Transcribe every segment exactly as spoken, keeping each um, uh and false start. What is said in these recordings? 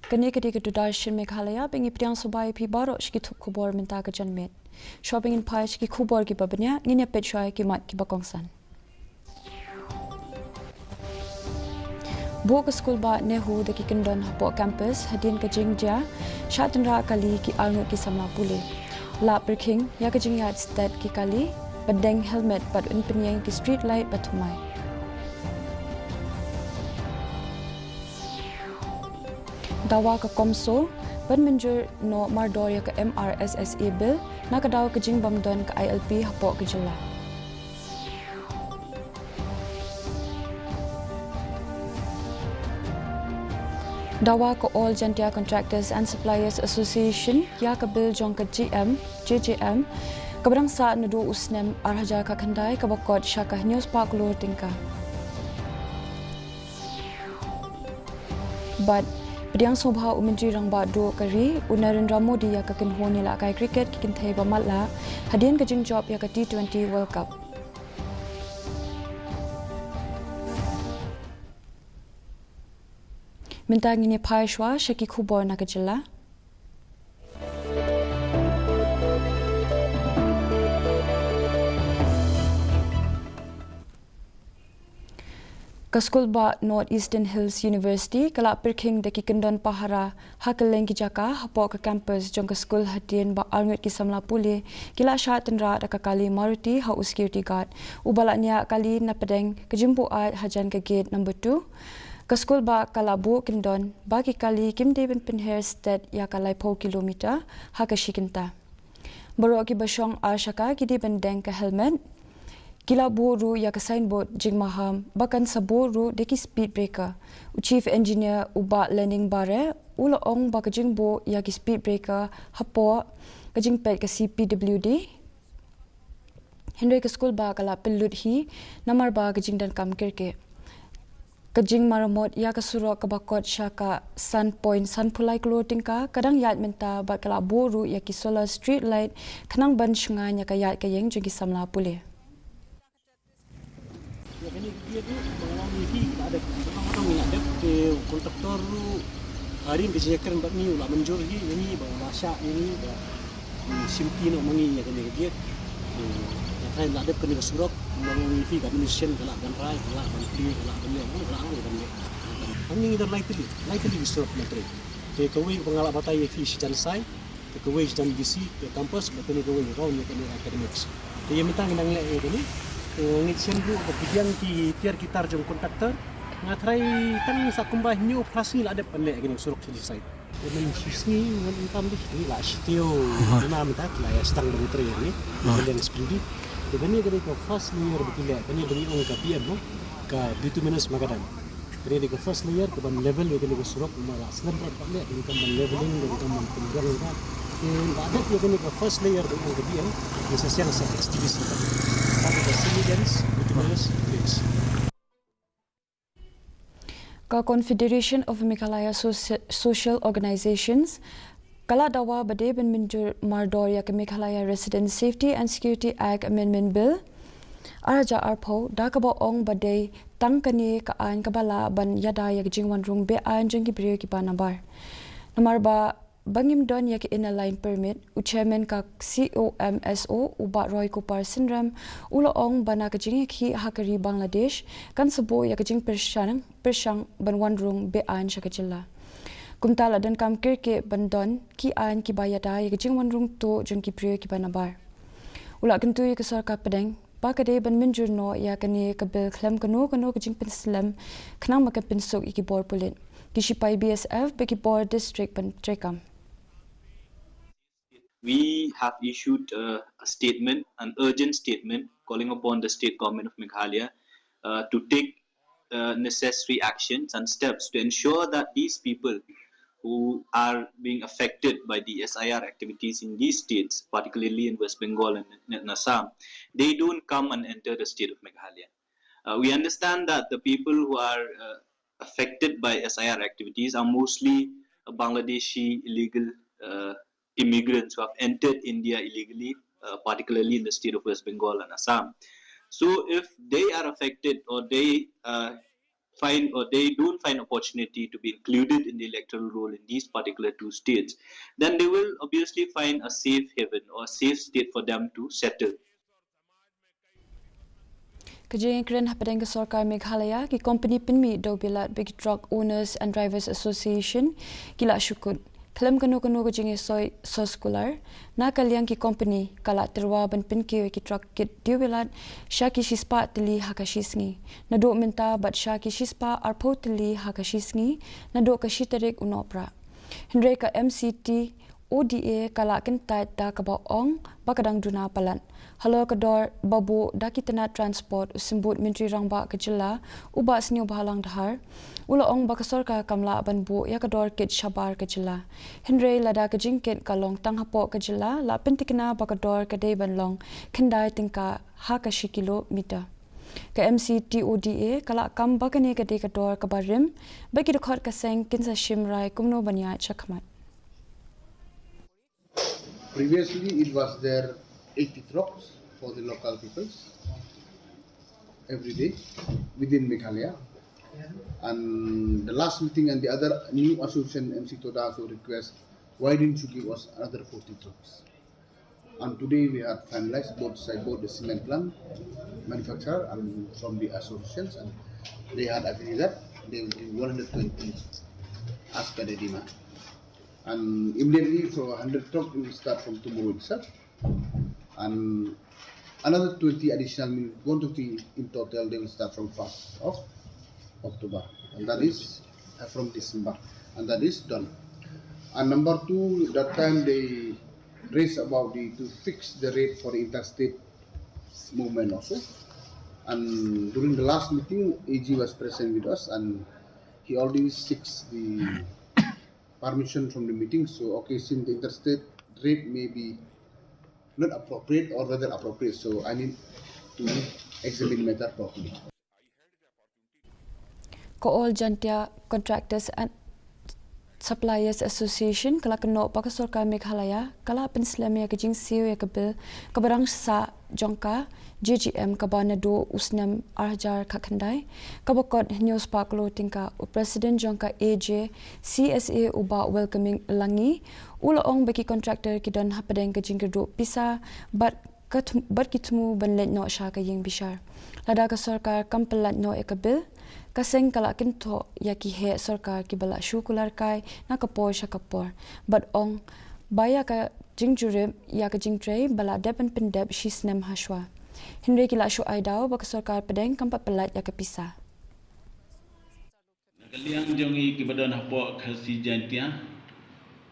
Kane ka dei ka Doordarshan Meghalaya, ba ngi pdiang sngewbha ïa phi baroh sha ki thup khubor mynta ka janmiet. Shuwa ba ngin phai sha ki khubor kiba bniah, ngin ïa peit shuwa ïa ki mat kiba kongsan. Buh ka skulbah NEHU da ki kyndon hapoh campus hadien ka jingjia shah tynrah kali ki arngut ki samla pule. Lah pyrkhing ïa ka jingïaid stet ki kali, pyndonkam helmet bad pynïeng ki street light ba thymmai. Dawa ka CoMSO ban mynjur noh mardor ïa ka MRSSA bill na ka daw ka jingbym don ka ILP hapoh ka jylla. Dawa ka All Jaintia Contractors and Suppliers Association ïa ka bill jong ka GM, JJM, kaba dang sah naduh u snem ar hajar khyndai, kaba kot sha ka hynñiew spah klur tyngka. Bad pdiang sngewbha u Myntri Rangbah Duh ka ri, u Narendra Modi, ïa ka kynhun ïalehkai cricket ki kynthei ba matlah hadien ka jingjop ïa ka T twenty World Cup. Mynta ngin ïa phai shuwa sha ki khubor na ka jylla. Ka skulbah North Eastern Hills University ka la pyrkhing da ki kyndon pahara ha kylleng ki jaka hapoh ka campus jong ka skul, hadien ba arngut ki samla pule ki la shah tynrah da ka kali Maruti ha u security guard uba la niah kali na pdeng ka jingbuaid hajan ka gate number two. Ka skulbah ka la buh kyndon ba ki kali kim dei ban pynher stet ïa ka laiphew kilometer ha ka shi kynta. Baroh kiba shong ar shaka ki dei ban deng ka helmet. Ki la buh ruh ïa ka signboard jingmaham ba kan sa buh ruh da ki speed breaker. U Chief Engineer, u Bah Lening Bare, u la ong ba ka jingbuh ïa ki speed breaker hapoh ka jingpeit ka C P W D. Hynrei ka skulbah ka la pynlut hi namar ba ka jingdonkam kyrkieh. Ka jingmaramot ïa ka surok kaba kot sha ka san point san phew lai klur tyngka ka dang ïaid mynta bad ka la buh ruh ïa ki solar street light khnang ban shngaiñ ïa ka ïaid ka ïeng jong ki samla pule. Ïa kane ka jingïadei ba nga la ong ïa phi ka la dep, ba nga la ong ka la dep, te u kontraktor ruh ha rim ka jingïakren bad ngi u la mynjur hi ïa ngi ba u la shah ïa ngi ba, hmm, shim ti noh ma ngi ïa kane ka gate. Hmm, nga tharai la dep kane ka surok, ba nga la ong ïa phi ka administration ka la ban rai, ka la ban plie, ka la ban leh, ka la ban leh. Hangne ngi don lai tylli, lai tylli ki surok na trei. Te kawei ba nga la batai ïa phi shijan sai, te kawei shijan V C, te campus, bad kane kawei round ïa kane academics. Te ïa mynta ngi dang leh ïa kane. Te ngi shem ruh ba pdiang ki tiar ki tar jong kontraktor. Nga tharai tang sa kumba hynñiew phra sngi la dep ban leh ïa kane surok sha side. Ïa mynta shi sngi ngan ym tam dei, ngi la shi taïew. Aha. Ïa mynta ki la ïa sdang ban trei ïa kane. Aha. Ban leh spring. Te kane ka dei ka first layer ba ki leh, kane ba ngi ong ka B M, ka bituminous macadam. Kane dei ka first layer kaban level ïa kane ka surok, namar la slem pat ban leh, kane kaban leveling, kane kaban pynbiang ïa ka. Te la dep ïa kane ka first layer ba ong ka B M, ngi sa siang sa H T B C. Ka dei ka semi dense bituminous mix. Ka Confederation of Meghalaya Soci-, Social Organizations ka la dawa ba dei ban mynjur mardor ïa ka Meghalaya Resident Safety and Security Act Amendment Bill ar hajar arphew, da kaba ong ba dei tang kane ka aiñ kaba lah ban ïada ïa ka jingwan rung be-aiñ jong ki briew kiba nabar. Namar ba, ba ngim don ïa ka Inner Line Permit, u chairman ka COMSO, u Bah Roy Kupar Synrem, u la ong ba na ka jingïakhih ha ka ri Bangladesh kan sa buh ïa ka jingpyrshang, pyrshang ban wan rung be-aiñ sha ka jylla. Kumta la donkam kyrkieh ban don ki aiñ kiba ïada ïa ka jingwan rung tuh jong ki briew kiba nabar. U la kyntu ïa ka sorkar pdeng ba ka dei ban mynjur noh ïa kane ka bill khlem kano kano ka jingpynslem khnang ba kan pynsuk ïa ki bor pulit, ki shipai B S F bad ki bor district ban treikam. We have issued uh, a statement, an urgent statement, calling upon the state government of Meghalaya uh, to take uh, necessary actions and steps to ensure that these people who are being affected by the S I R activities in these states, particularly in West Bengal and in Assam, they don't come and enter the state of Meghalaya. Uh, we understand that the people who are uh, affected by S I R activities are mostly uh, Bangladeshi illegal uh, immigrants who have entered India illegally, uh, particularly in the state of West Bengal and Assam. So if they are affected or they uh, find, or they don't find opportunity to be included in the electoral roll in these particular two states, then they will obviously find a safe haven or a safe state for them to settle. Ka jingkren hapdeng ka sorkar Meghalaya, ki company pynmih dewbilat bad ki Truck Owners and Drivers Association ki la shu kut. Khlem kano kano ka jingïasoi soskular, na ka liang ki company ka la tyrwa ban pynkiew ïa ki truck kit dewbilat sha ki shispah tylli ha ka shisngi. Naduh mynta bad sha ki shispah arphew tylli ha ka shisngi, naduh ka shi tarik u Nohprah. Hynrei ka M C T O D A ka la kyntait da kaba ong ba ka dang duna palat. Halor ka dor ba buh da ki tnat transport, u Symbud Myntri Rangbah ka jylla, u Bah Sniawbhalang Dhar, u la ong ba ka sorkar kam lah ban buh ïa ka dor kit shabar ka jylla. Hynrei lada ka jingkit ka long tang hapoh ka jylla, la pyntikna ba ka dor ka dei ban long khyndai tyngka ha ka shi kilometer. Ka M C T O D A ka la kam ba kane ka dei ka dor kaba rim, ba ki dkhot ka seng kin sa shim rai kumno ban ïaid shakhmat. Previously, it was there eighty trucks for the local peoples every day within Meghalaya. And the last meeting and the other new association, M C Toda, also request, why didn't you give us another forty trucks? And today we had finalized both side, both the cement plant manufacturer and from the associations, and they had agreed that they will give one hundred twenty as per the demand. And immediately, so one hundred truck will start from tomorrow itself. And another twenty additional, means one twenty in total, they will start from first of October. And that is uh, from December. And that is done. And number two, that time they raised about the to fix the rate for the interstate movement also. And during the last meeting, A G was present with us, and he already seeks the permission from the meeting. So, okay, since the interstate rate may be not appropriate or rather appropriate, so I need to examine matter properly. Ka All Jaintia Contractors and Suppliers Association ka la kynnoh ba ka sorkar Meghalaya ka la pynslem ïa ka jingsiew ïa ka bill kaba rang sah jong ka J J M kaba naduh u snem ar hajar khatkhyndai, kaba kot hynñiew spah klur tyngka. U President jong ka A J C S A u Bah Welcoming Langi u la ong ba ki contractor ki don hapdeng ka jingkyrduh pisa bad ka bad ki thmu ban leit noh sha ka ïing bishar. Lada ka sorkar kam pyllait noh ïa ka bill, ka seng ka la kynthoh ïa ki heh sorkar kiba la shu kular kai na ka por sha ka por bad ong ba ïa ka jingjurip ïa ka jingtrei ba la dep ban pyndep shi snem hashwa. Hynrei ki la shu ai daw ba ka sorkar pdeng kam pat pyllait ïa ka pisa. Na ka liang jong ngi kiba don hapoh Khasi Jaintia,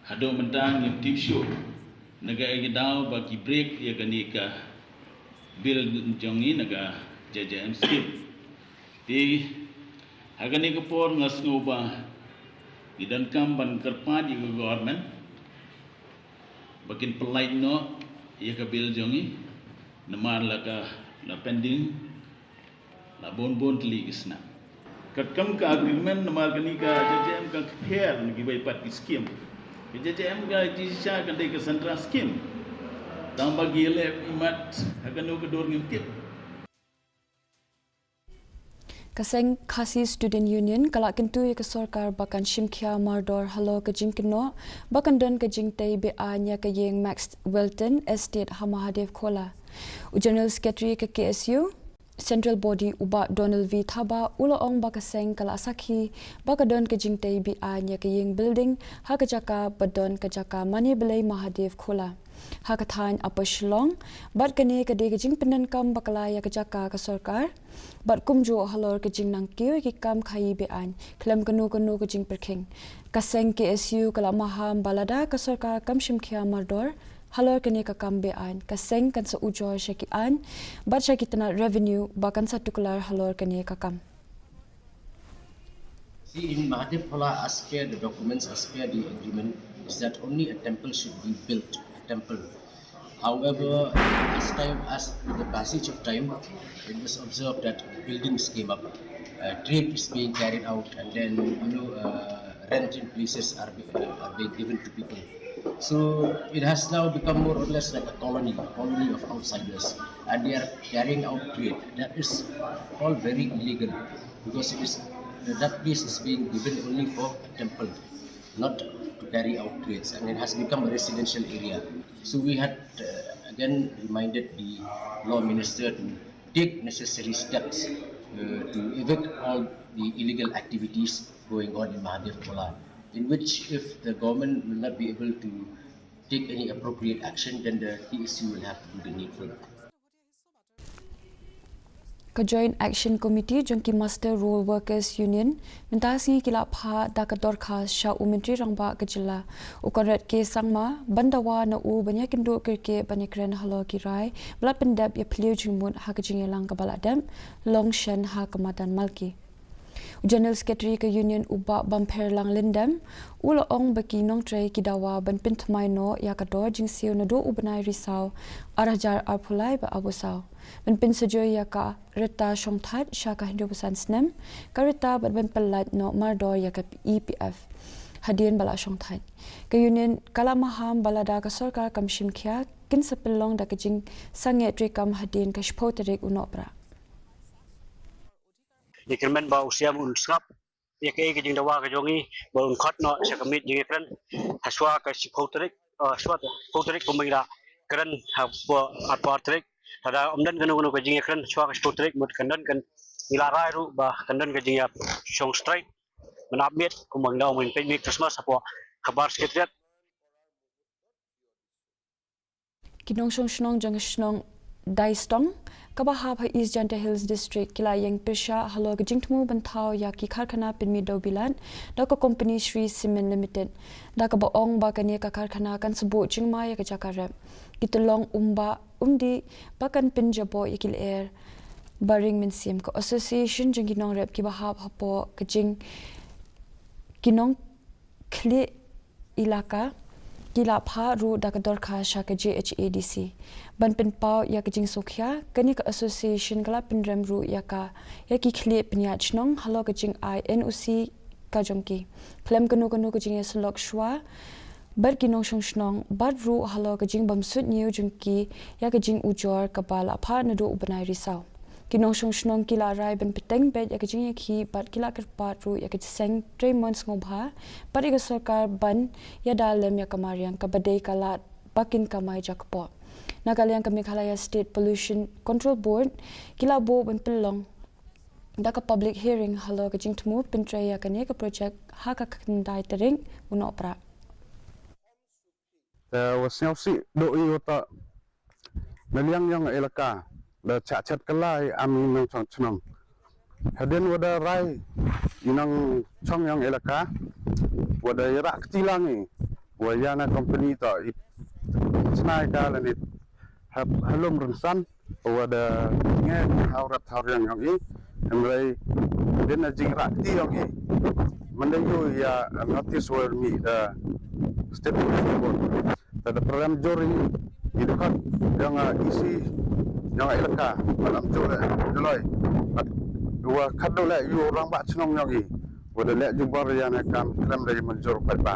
haduh mynta ngim tip shuh na kaei ka daw ba ki break ïa kane ka bill jong ngi na ka J J M scheme. Te ha kane ka por nga sngew ba ngi donkam ban kyrpad ïa ka government ba kin pyllait noh ïa ka bill jong ngi, namar la ka la pending la bun bun tylli ki snem. Katkam ka agreement namar kane ka J J M ka kper na kiwei pat ki scheme. Ka J J M ka jingshisha ka dei ka central scheme. Tang ba ki leh imat ha kano ka dur ngim tip. Ka seng Khasi Student Union ka la kyntu ïa ka sorkar ba kan shim khia mardor halor ka jingkynnoh ba kan don ka jingtei beaiñ ïa ka ïing Max Welton Estate ha Mahadev Khola. U General Secretary ka K S U Central Body u Bah Donald V Thaba u la ong ba ka seng ka la sakhi ba ka don ka jingtei beaiñ ïa ka ïing building ha ka jaka ba don ka jaka mane blei Mahadev Khola ha ka thaiñ Upper Shillong, bad kane ka dei ka jingpyndonkam bakla ïa ka jaka ka sorkar bad kumjuh halor ka jingnang kiew ïa ki kam khaïi beaiñ khlem kano kano ka jingpyrkhing. Ka seng K S U ka la maham ba lada ka sorkar kam shim khia mardor halor kane ka kam beaiñ, ka seng kan sa ujor sha ki aiñ bad sha ki tnat revenue ba kan sa tuklar halor kane ka kam. See, in Mahadev Khola, as per the documents, as per the agreement, is that only a temple should be built, a temple. However, as time, as with the passage of time, it was observed that buildings came up, uh, trade is being carried out, and then, you know, uh, rented places are, be, uh, are being given to people. So it has now become more or less like a colony, a colony of outsiders, and they are carrying out trade. That is all very illegal because it is That place is being given only for a temple, not to carry out trades, and it has become a residential area. So we had uh, again reminded the law minister to take necessary steps uh, to evict all the illegal activities going on in Mahadev Tola, in which if the government will not be able to take any appropriate action, then the T S U will have to do the needful. Ka Joint Action Committee jong ki Master Roll Workers Union mynta sngi ki la phah da ka dorkhas sha u Myntri Rangbah ka jylla u Conrad K Sangma ban dawa na u ban ïakynduh kyrkieh ban ïakren halor ki rai ba la pyndep ïa phliew jingmut ha ka jingïalang kaba la dep long shen ha ka madan Malki. U General Secretary ka Union u Bah Bampherlang Lyndem u la ong ba ki nongtrei ki dawa ban pynthymmai noh ïa ka dor jingsiew naduh u bnai Risaw ar hajar arphew lai bad arphew saw ban pynsajoi ïa ka rta shongthait sha ka hynriewphew san snem, ka rta bad ban pyllait noh mardor ïa ka E P F hadien ba la shongthait. Ka Union ka la maham ba lada ka sorkar kam shim khia kin sa pynlong da ka jingsangeh treikam hadien ka shiphew tarik u Nohprah. Ïa kyrmen ba u Siem un sngap ïa kaei ka jingdawa ka jong ngi ba un khot noh sha ka miet jingïakren ha shwa ka shiphew tarik, ha shwa shiphew tarik kumba ngi la kren ha arphew ar tarik. Lada ym don kano kano ka jingïakren ha shwa ka shiphew tarik mut kan don kan, ngi la rai ruh ba kan don ka jingïap shong strike mynap miet kumba ngi la ong mynta mynta Christmas hapoh Khabar Secretariat. Ki nongshong shnong jong ka shnong Daistong kaba hap ha East Jaintia Hills District ki la ïeng pyrshah halor ka jingthmu ban thaw ïa ki karkhana pynmih dewbilat da ka kompani Shree Cement Limited, da kaba ong ba kane ka karkhana kan sa buh jingma ïa ka jaka rep, ki tyllong umbah umdih ba kan pynjaboh ïa ki lyer ba ring mynsiem. Ka association jong ki nongrep kiba hap hapoh ka jing ki nongkhlieh ilaka ki la phah ruh da ka dorkhas sha ka J H A D C ban pynpaw ïa ka jingsngewkhia. Kane ka association ka la pynrem ruh ïa ka ïa ki khlieh pynïaid shnong halor ka jingai N O C ka jong ki khlem kano kano ka jingïasyllok shuwa bad ki nongshong shnong bad ruh halor ka jingbymsuidñiew jong ki ïa ka jingujor kaba la phah naduh u bnai Risaw. Ki nongshong shnong ki la rai ban bteng beit ïa ka jingïakhih bad ki la kyrpad ruh ïa ka seng treimon sngewbha bad ïa ka sorkar ban ïada lem ïa ka mariang kaba dei ka lad ba kin kamai jakpoh. Na ka liang ka Meghalaya State Pollution Control Board ki la buh ban pynlong da ka public hearing halor ka jingthmu pyntrei ïa kane ka project ha ka khyndai tarik u Nohprah. Te wa sngewsih doh i wata na liang yong elaka da chah chet kala i am i nongchong chnong. Hadien wada rai i nongchong yong elaka wada i rak kti lang i wa ya na company to i chnai ka la nit halom rynsan wada nge hau rat hau riang yong i. Hynrei hadien na jing rak kti yong i manda yu ya notice wa mi da state. Tada program jori i dukhat yang isi yang elaka malam jole joloi wa khadu le yu rang ba chnong yang i wa da le jubor yang kam klam da manjur pat ba.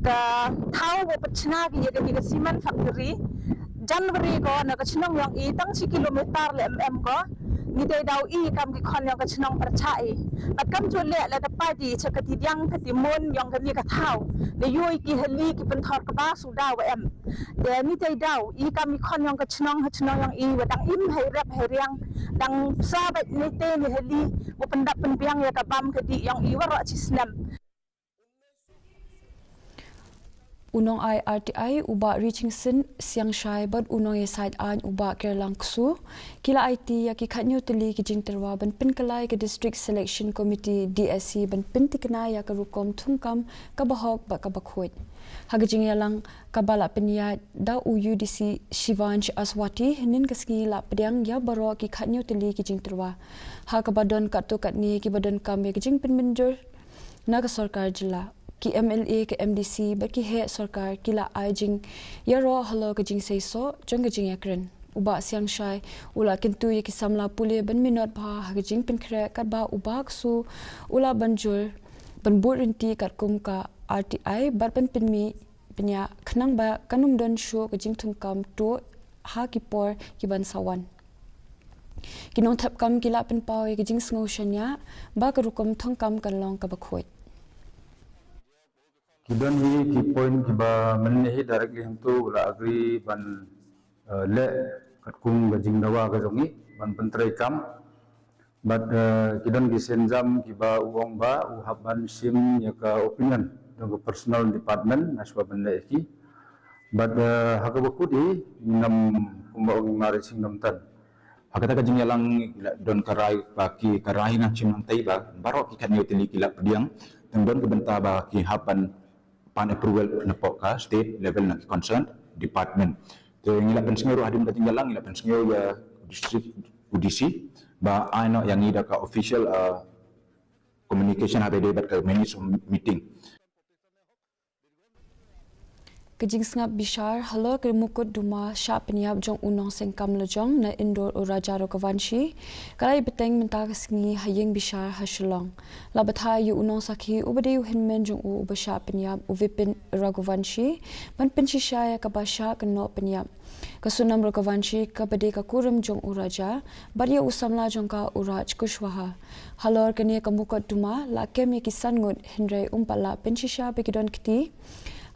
Ka thaw wa pachna ki ya ka cement factory January ko na ka chnong yang i tang chi kilometer le em em ko. Ngi dei daw i kam ki khon yang ka chnong percha i. Kat kam jole le da padi cha ka tidiang ka timun yang ka ni ka thaw le yoi ki hali ki pynthor ka ba suda wa em. Te ni te daw i kam i khon yong ka chnong ha chnong yong i wa dang im hei rep hei riang dang sa bait ni te ni hali wa pyndap pynbiang ya ka bam ka di yong i wa ro chi snem. U nong ai R T I u Bah Richingson Siangshai bad u nong ïasaid aiñ u Bah Kerlang Ksu ki la aiti ïa ki khatñiew tylli ki jingtyrwa ban pynkylla ïa ka District Selection Committee D S C ban pyntikna ïa ka rukom thungkam kaba hok bad kaba khuid. Ha ka jingïalang kaba la pynïaid da u U D C Shivansh Aswati, hynnin ka sngi la pdiang ïa baroh ki khatñiew tylli ki jingtyrwa ha kaba don katto katne kiba donkam ïa ka jingpynmynjur na ka sorkar jylla. Ki M L A, ka M D C bad ki heh sorkar ki la ai jingïaroh halor ka jingseisoh jong ka jingïakren. U Bah Siangshai u la kyntu ïa ki samla pule ban minot bha ha ka jingpynkhreh katba u Bah Ksu u la ban jur ban bud ryntih katkum ka R T I bad ban pynmih pynïaid khnang ba kan ym don shuh ka jingthungkam tuh ha ki por ki ban sa wan. Ki nongthep kam ki la pynpaw ïa ka jingsngew shaniah ba ka rukom thong kam kan long kaba khuid. Ki don hi ki point kiba mynne hi directly hangto u la agree ban, eh, leh katkum ka jingdawa ka jong ngi ban pyntrei kam. Bad, eh, ki don ki sienjam kiba u ong ba u hap ban shim ïa ka opinion jong ka personal department na shwa ban leh ïa ki. Bad, eh, ha kaba kut hi ngim, kumba ong, mar sing nam tan. Ha kata ka jingïalang la don ka rai ba ki, ka rai nang shim nang tei ba baroh ki khatñiew tylli ki la pdiang, tang don ka bynta ba ki hap ban pan approval na poh ka state level na ki concerned department. Te ngi la pynsngew ruh hadien ka jingïalang, ngi la pynsngew ïa district U D C ba ai noh ïa ngi da ka official, uh, communication haba dei bad ka minutes of meeting. Ka jingsngap bishar halor ka mukotduma shah pynïap jong u nongseng kam lajong na Indore u Raja Raghuvanshi ka la ïa bteng mynta ka sngi ha ïing bishar ha Shillong. La bthah ïa u nongsakhi uba dei u hynmen jong u uba shah pynïap u Vipin Raghuvanshi ban pynshisha ïa kaba shah kynnoh pynïap. Ka Sonam Raghuvanshi kaba dei ka kurim jong u Raja bad ïa u samla jong ka u Raj Kushwaha. Halor kane ka mukotduma la kem ïa ki san ngut hynrei um pat lah pynshisha ba ki don kti.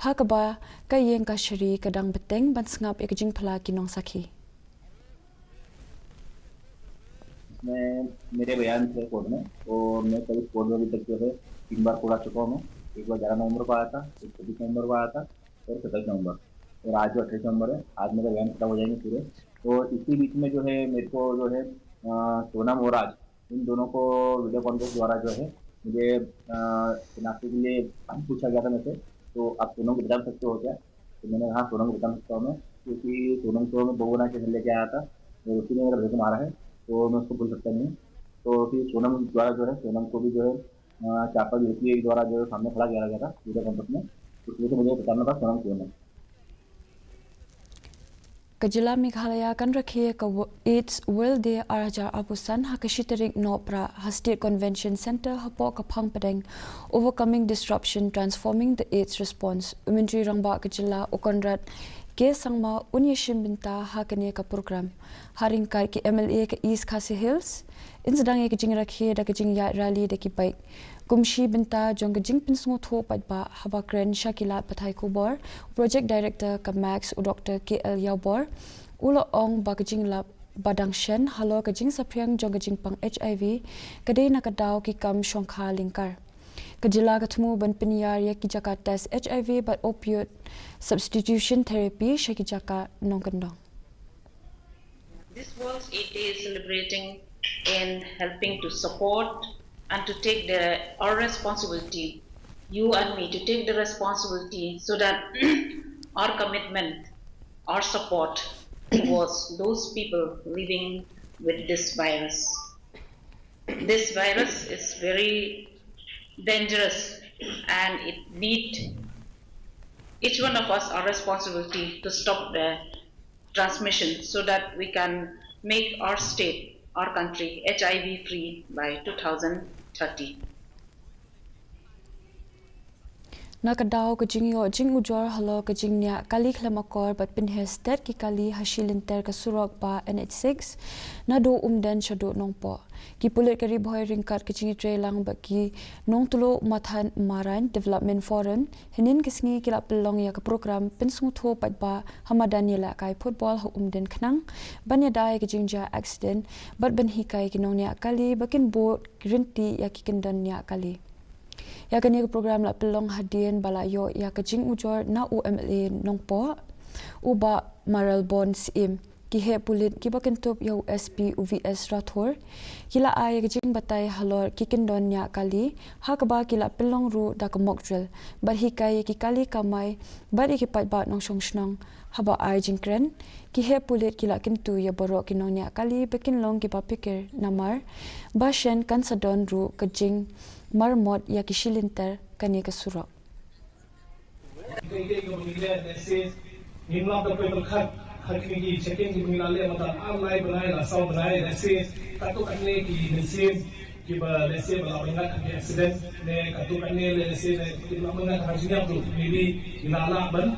Ha kaba ka ïing kashari ka dang bteng ban sngap ïa ka jingphla ki nongsakhi. मैं, मेरे बयान से कोर्ट में, और मैं कल कोर्ट में अभी तक जो है तीन बार कोर्ट आ चुका हूँ मैं। एक बार ग्यारह नवंबर को आया था, एक छब्बीस नवंबर को आया था और सत्ताईस नवंबर। और आज जो अट्ठाईस नवंबर है, आज मेरे बयान खत्म हो जाएंगे पूरे। तो इसी बीच में जो है मेरे को जो है, अ, सोनम और राज, इन दोनों को वीडियो कॉन्फ्रेंस द्वारा जो है मुझे, अ, नाश्ते के लिए पूछा गया था मेरे से। तो आप सोनम को बता सकते हो क्या? तो मैंने कहा, "सोनम को बता सकता हूँ मैं, क्योंकि सोनम को मैं बहू बना के घर लेके आया था और उसी ने मेरा घर मारा है, तो मैं उसको भूल सकता नहीं हूँ।" तो फिर सोनम द्वारा जो है, सोनम को भी जो है, अ, चार पांच लड़की द्वारा जो है सामने खड़ा किया गया था वीडियो कॉन्फ्रेंस में, उसमें से मुझे पहचानना था सोनम कौन है। Ka jylla Meghalaya kan rakhe ïa ka wo-, AIDS World Day ar hajar arphew san ha ka shi tarik Nohprah ha State Convention Centre hapoh ka phang pdeng Overcoming Disruption, Transforming the AIDS Response. U Myntri Rangbah ka jylla u Conrad K Sangma un ïashim bynta ha kane ka program. Ha ryngkat ki M L A ka East Khasi Hills, yn sdang ïa ka jingrakhe da ka jingïaid rally da ki bike. Kum shi bynta jong ka jingpynsngewthuh paidbah, haba kren sha ki lad pathai khubor, Project Director ka MACS u Doctor K L Ïawbor u la ong ba ka jinglap ba dang shen halor ka jingsaphriang jong ka jingpang H I V ka dei na ka daw ki kam shongkha lyngkar. Ka jylla ka thmu ban pynïar ïa ki jaka test H I V bad opioid substitution therapy sha ki jaka nongkyndong. This World AIDS Day is celebrating in helping to support and to take the, our responsibility, you and me, to take the responsibility so that our commitment, our support towards those people living with this virus. This virus is very dangerous, and it need each one of us our responsibility to stop the transmission so that we can make our state, our country, H I V free by two thousand thirty. Na ka daw ka jingïoh jingujor halor ka jingniah kali khlem akor bad pynhiar stet ki kali ha shi lynter ka surok ba N H six, naduh Umden shaduh Nongpoh, ki pulit ka Ri Bhoi ryngkat ka jingïatreilang bad ki nongtluh Mathan Marain Development Forum hynnin ka sngi ki la pynlong ïa ka program pynsngewthuh paidbah ha madan ïalehkai football ha Umden khnang ban ïada ïa ka jingjia accident bad ban hikai ki nongniah kali ba kin bud ryntih ïa ki kyndon niah kali. Ïa kane ka program la pynlong hadien ba la ïoh ïa ka jingujor na u M L A Nongpoh, u Bah Mayralborn Syiem, ki heh pulit kiba kynthup ïa u S P u V S Rathore, ki la ai ïa ka jingbatai halor ki kyndon niah kali, ha kaba ki la pynlong ruh da ka mock drill bad hikai ïa ki kali kamai bad ïa ki paidbah nongshong shnong. Haba ai jingkren, ki heh pulit ki la kyntu ïa baroh ki nongniah kali ba kin long kiba phikir namar ba shen kan sa don ruh ka jingmarmot ïa ki shi lynter kane ka surok. Ngi ngim lah ban poi pyrkhat ha kine ki checking kiba ngi la leh mynta ar lai bnai la saw bnai, lehse katto katne ki mynsiem kiba lehse ba la pyngat ha ki accident ne katto katne lehse ne ki la pyngat ha jingïap ruh, maybe ngi la lah ban,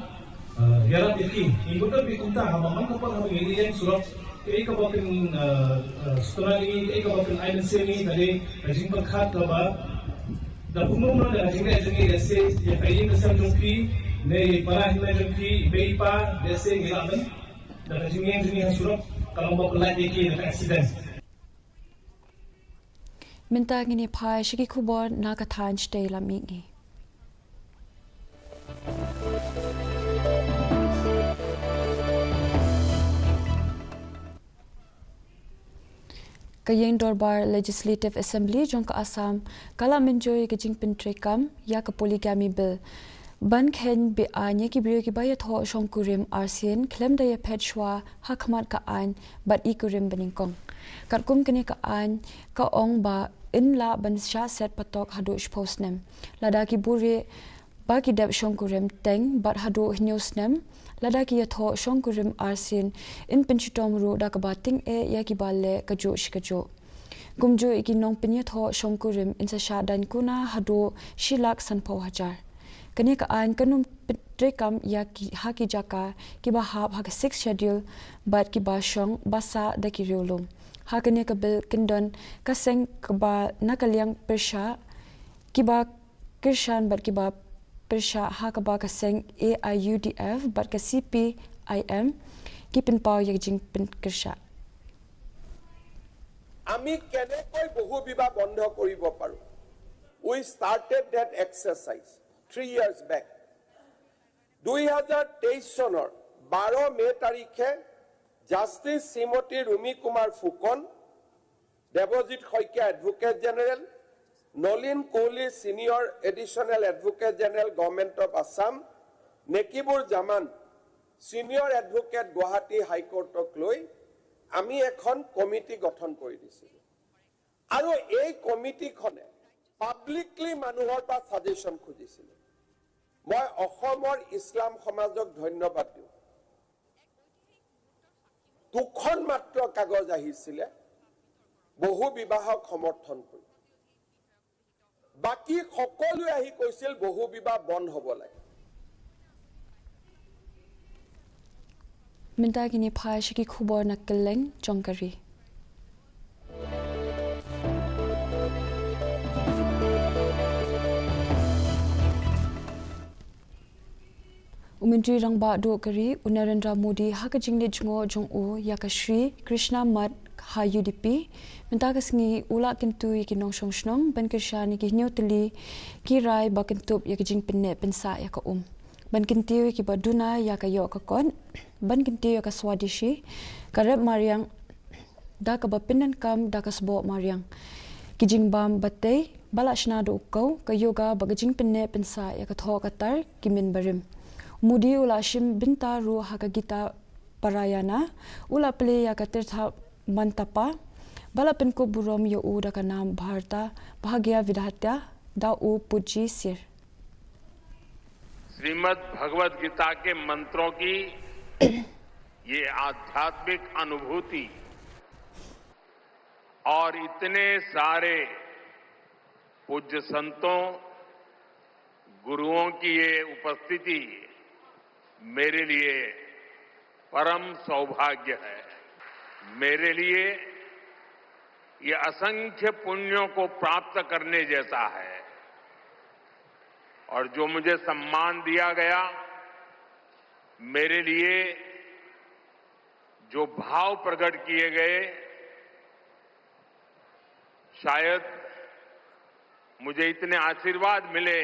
eh, ïarap ïa ki. Ngi kyntu ïa ki kumta, haba man ka por haba ngi ïeng surok Kaei kaba kin, eh, eh, sdang ïa ngi, kaei kaba kin ai mynsiem ïa ngi ka dei ka jingpyrkhat kaba da kumno kumno da ka jingeh jong ngi, lehse ïa ka ïing ka sem jong phi ne ïa i para hynmen jong phi, i mei i pa, lehse ngi lah ban da ka jingïeng jong ngi ha surok ka long ba pynlait ïa ki na ka accident. Mynta ngin ïa phai sha ki khubor na ka thaiñ shatei lam mihngi. Ka Ïing Dorbar Legislative Assembly jong ka Assam ka la mynjur ïa ka jingpyntreikam ïa ka Polygamy Bill. Ban kheiñ be-aiñ ïa ki briew kiba ïathoh shongkurim arsien khlem da ïaphet shuwa ha khmat ka aiñ bad i kurim banyngkong. Katkum kane ka aiñ ka ong ba yn lah ban shah set patok haduh shiphew snem. Lada ki buri ba ki dep shongkurim teng bad haduh hynñiew snem, lada ki ïathoh shongkurim arsien yn pynshitom ruh da kaba tyngeh ïa kiba leh kajuh shi kajuh. Kumjuh ïa ki nongpynïathoh shongkurim yn sa shah daiñ kuna haduh shi lak sanphew hajar. Kane ka aiñ kan ym pyntreikam ïa ki ha ki jaka kiba hap ha ka Sixth Schedule bad kiba shong ba sah da ki riewlum. Ha kane ka bill kin don ka seng kaba na ka liang pyrshah kiba kyrshan bad kiba pyrshah ha kaba ka seng A I U D F bad ka C P I M ki pynpaw ïa ka jingpynkyrshan. আমি কেনেকৈ বহু বিবাহ বন্ধ কৰিব পাৰোঁ? We started that exercise three years back. দুই হাজাৰ তেইছ চনৰ বাৰ মে তাৰিখে justice Shrimati Rumi Kumar Phukan, Devajit Saikia advocate general, Nalin Kohli senior additional advocate general government of Assam, Nekibur Zaman senior advocate Guwahati হাইকোৰ্টক লৈ আমি এখন কমিটি গঠন কৰি দিছিলোঁ। আৰু এই কমিটিখনে পাব্লিকলি মানুহৰ পৰা ছাজেশ্যন খুজিছিলে। মই অসমৰ ইছলাম সমাজক ধন্যবাদ দিওঁ। দুখন মাত্ৰ কাগজ আহিছিলে বহু বিবাহক সমৰ্থন কৰি। বাকী সকলোৱে আহি কৈছিল বহু বিবাহ বন্ধ হ'ব লাগে। Mynta ngin ïa phai sha ki khubor na kylleng jong ka ri. U Myntri Rangbah Duh ka ri, u Narendra Modi, ha ka jingleit jngoh jong u ïa ka Shree Krishna Math ha U D P mynta ka sngi, u la kyntu ïa ki nongshong shnong ban kyrshan ïa ki hynñiew tylli ki rai ba kyntup ïa ka jingpynneh pynsah ïa ka um, ban kyntiew ïa kiba duna ïa ka ïoh ka kot, ban kyntiew ïa ka Swadeshi, ka rep mariang da kaba pyndonkam da ka sboh mariang, ki jingbam ba tei ba la shna da u kaw, ka yoga bad ka jingpynneh pynsah ïa ka thoh ka tar ki mynbarim. U Modi u la shim bynta ruh ha ka Gita Parayana, u la plie ïa ka Tirtha Mantapa ba la pynkup burom ïa u da ka nam Bharata Bhagya Vidhata da u Pudji Sir. Shrimad Bhagavad Gita के मंत्रों की ये आध्यात्मिक अनुभूति और इतने सारे पूज्य संतों, गुरुओं की ये उपस्थिति मेरे लिए परम सौभाग्य है। मेरे लिए ये असंख्य पुण्यों को प्राप्त करने जैसा है। और जो मुझे सम्मान दिया गया, मेरे लिए जो भाव प्रकट किए गए, शायद मुझे इतने आशीर्वाद मिले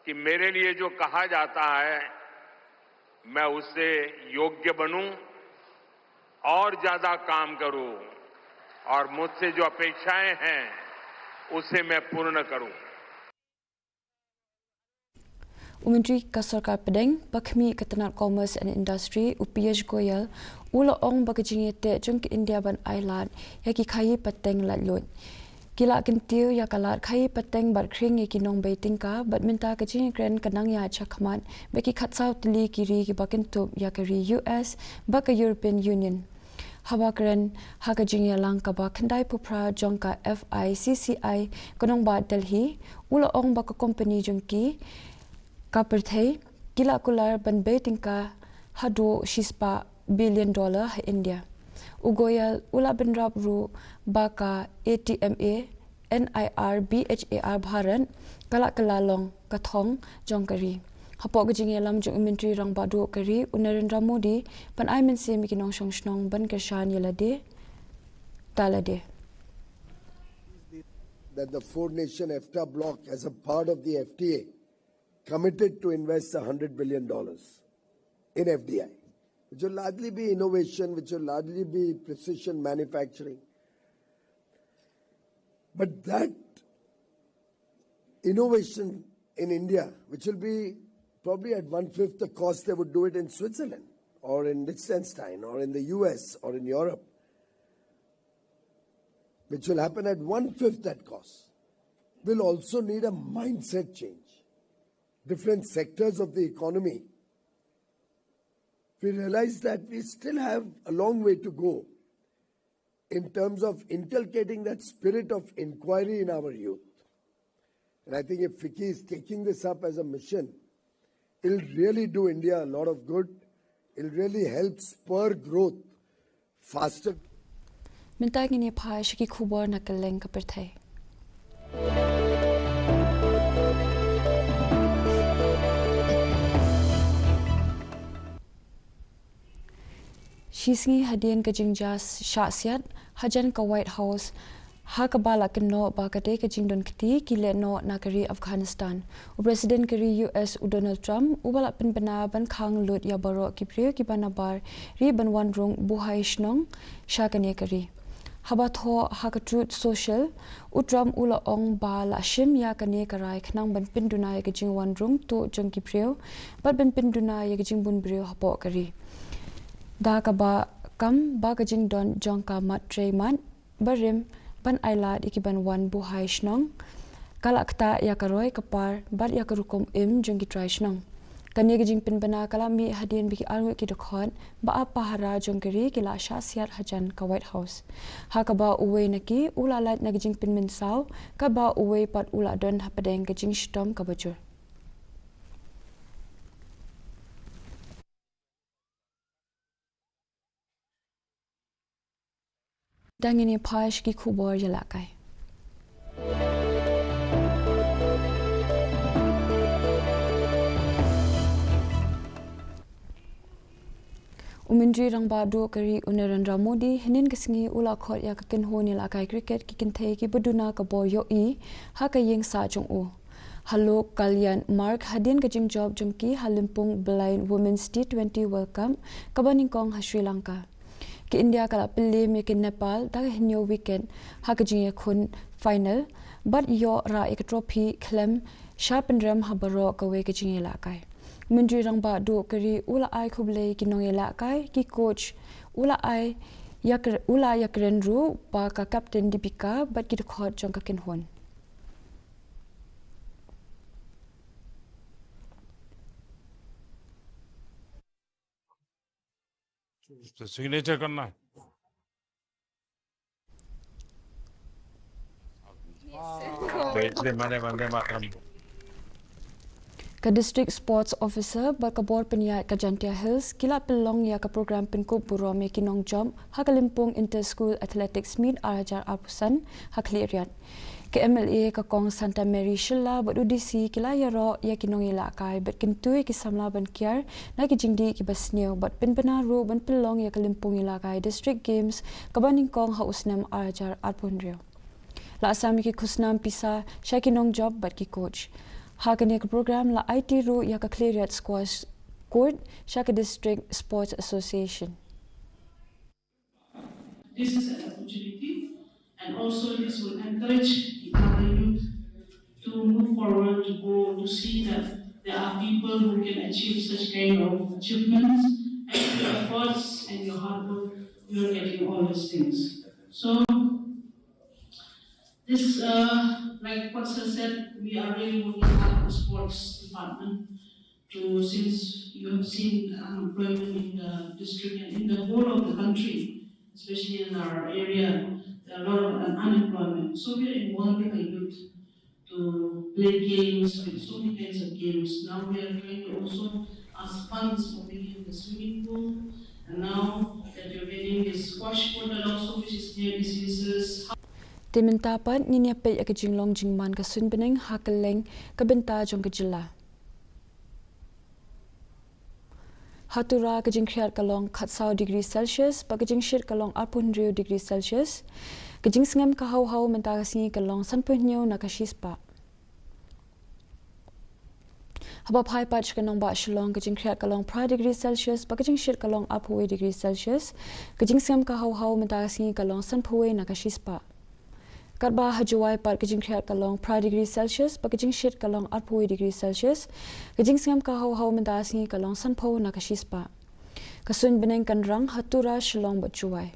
कि मेरे लिए जो कहा जाता है, मैं उससे योग्य बनूं और ज्यादा काम करूं और मुझसे जो अपेक्षाएं हैं, उसे मैं पूर्ण करूं। U Myntri ka Sorkar Pdeng ba khmih ka tnat Commerce and Industry, u Piyush Goyal, u la ong ba ka jingïateh jong ka India ban ailad ïa ki khaïi pateng laitluid, ki la kyntiew ïa ka lad khaïi pateng bad khring ïa ki nongbei tyngka, bad mynta ka jingïakren ka nang ïaid shakhmat bad ki khatsaw tylli ki ri kiba kyntup ïa ka ri U S bad ka European Union. Haba kren ha ka jingïalang kaba khyndaiphew phra jong ka F I C C I ka nongbah Delhi, u la ong ba ka kompani jong ki ka pyrthei ki la kular ban bei tyngka haduh shispah billion dollar ha India. U Goyal u la bynrap ruh ba ka A T M A, N I R B H A R Bharat ka la kylla long ka thong jong ka ri. Hapoh ka jingïalam jong u Myntri Rangbah Duh ka ri u Narendra Modi ban ai mynsiem ïa ki nongshong shnong ban kyrshan ïa lade da lade. That the four nation EFTA bloc, as a part of the F T A, committed to invest a hundred billion dollars in F D I, which will largely be innovation, which will largely be precision manufacturing. But that innovation in India, which will be probably at one fifth the cost they would do it in Switzerland or in Liechtenstein or in the U S or in Europe, which will happen at one fifth that cost, will also need a mindset change. Different sectors of the economy, we realize that we still have a long way to go in terms of inculcating that spirit of inquiry in our youth. And I think if FICCI is taking this up as a mission, it'll really do India a lot of good. It'll really help spur growth faster. Mynta ngin ïa phai sha ki khubor na kylleng ka pyrthei. Shisngi hadien ka jingjia shah siat hajan ka White House, ha kaba la kynnoh ba ka dei ka jingdon kti ki lehnoh na ka ri Afghanistan, u President ka ri U S u Donald Trump u ba la pynbna ban khang lut ïa baroh ki briew kiba nabar ri ban wan rung buhai shnong sha kane ka ri. Haba thoh ha ka Truth Social, u Trump u la ong ba la shim ïa kane ka rai khnang ban pynduna ïa ka jingwan rung tuh jong ki briew bad ban pynduna ïa ka jingbun briew hapoh ka ri. Da kaba kam ba ka jingdon jong ka mat trei mat barim ban ailad ïa ki ban wan buhai shnong ka la ktah ïa ka roi ka par bad ïa ka rukom im jong ki trai shnong. Kane ka jingpynbna ka la mih hadien ba ki arngut ki dkhot ba ap pahara jong ka ri ki la shah siat hajan ka White House, ha kaba uwei na ki u la lait na ka jingpynmynsaw katba uwei pat u la don hapdeng ka jingshitom kaba jur. Dang ïa phai sha ki khubor ïalehkai. U Myntri Rangbah Duh ka ri u Narendra Modi hynnin ka sngi u la khot ïa ka kynhun ïalehkai cricket ki kynthei kiba duna ka bor ïohi ha ka ïing sah jong u ha Lok Kalyan Marg hadien ka jingjop jong ki ha lympung Blind Women's T twenty World Cup kaba nyngkong ha Sri Lanka. Ka India ka la pynliem ïa ka Nepal da ka hynñiew wicket ha ka jingïakhun final bad ïoh rah ïa ka trophy khlem sha pynrem ha baroh kawei ka jingïalehkai. Myntri Rangbah Duh ka ri u la ai khublei ki nongïalehkai, ki coach, u la ai ïa ka, u la ïakren ruh bad ka captain Deepika bad ki dkhot jong ka kynhun. Signature करना है। Ka District Sports Officer bad ka bor pynïaid ka Jaintia Hills ki la pynlong ïa ka program pynkup burom ïa ki nongjop ha ka lympung Inter School Athletics Meet ar hajar arphew san ha Khliehriat. Ka M L A ka Kong Santa Mary Shylla bad u D C ki la ïaroh ïa ki nongïalehkai bad kyntu ïa ki samla ban kiar na ki jingdih kiba sniew bad pynbna ruh ban pynlong ïa ka lympung ïalehkai District Games kaba nyngkong ha u snem ar hajar arphew hynriew. La sam ïa ki khusnam pisa sha ki nongjop bad ki coach. Ha kane ka program la aiti ruh ïa ka Khliehriat Squash Court sha ka District Sports Association. This is an opportunity, and also this will encourage the other youth to move forward, to go, to see that there are people who can achieve such kind of achievements, and your efforts and your hard work, you are getting all these things. So, this, uh, like what sir said, we are really working hard in the sports department to, since you have seen unemployment in the district and in the whole of the country, especially in our area, there are a lot of un-, unemployment. So we are involving the youth to play games, with so many kinds of games. Now we are trying to also ask funds for making the swimming pool, Now that you're reading this squash quarter also, which is near diseases. Te mynta pat ngin ïa peit ïa ka jinglong jingman ka suiñ bneng ha kylleng ka bynta jong ka jylla. Ha Tura ka jingkhriat ka long khatsaw degree Celsius, bad ka jingshit ka long arphew hynriew degree Celsius. Ka jingsngem ka haw haw mynta ka sngi ka long sanphew hynñiew na ka shispah. Haba phai pat sha ka nongbah Shillong, ka jingkhriat ka long phra degree Celsius, bad ka jingshit ka long arphew wei degree Celsius. Ka jingsngem ka haw haw mynta ka sngi ka long sanphew wei na ka shispah. Katba ha Jowai pat ka jingkhriat ka long phra degree Celsius, bad ka jingshit ka long arphew wei degree Celsius. Ka jingsngem ka haw haw mynta ka sngi ka long sanphew na ka shispah. Ka suiñ bneng kan rang ha Tura, Shillong bad Jowai.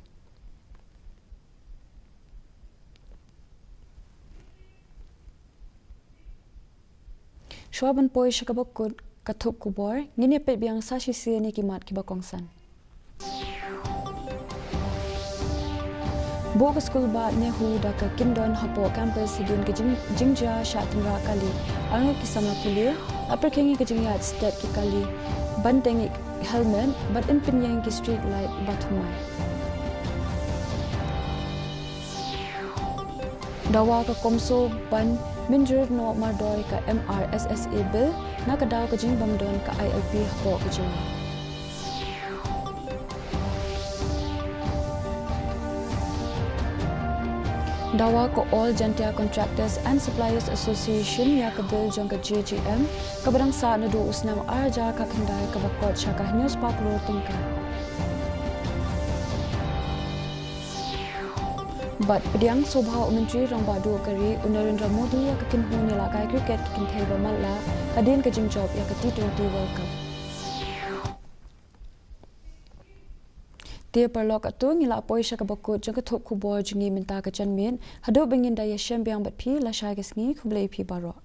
Shuwa ban poi sha kaba kut ka thup khubor, ngin ïa peit biang sa shisien ïa ki mat kiba kongsan. Buh ka skul bah NEHU da ka kyndon hapoh campus hadien ka jing-, jingjia shah tynrah kali. Ar ngut ki samla pule la pyrkhing ïa ka jingïaid stet ki kali ban teng ïa ki helmet bad yn pynïeng ki street light ba thymmai. Dawa ka CoMSO ban mynjur noh mardor ka MRSSA bill na ka daw ka jingbym don ka ILP hapoh ka jylla. Dawa ka All Jaintia Contractors and Suppliers Association ïa ka bill jong ka JJM kaba dang sah naduh u snem ar hajar khyndai kaba kot sha ka hynñiew spah klur tyngka. Bad pdiang sngewbha u Myntri Rangbah Duh ka ri u Narendra Modi ïa ka kynhun ïalehkai cricket ki kynthei ba matlah hadien ka jingjop ïa ka T twenty World Cup. Te paralok, katto ngi la poi sha kaba kut jong ka thup khubor jong ngi mynta ka janmiet. Haduh ba ngin da ïashem biang bad phi lashai ka sngi, khublei phi baroh.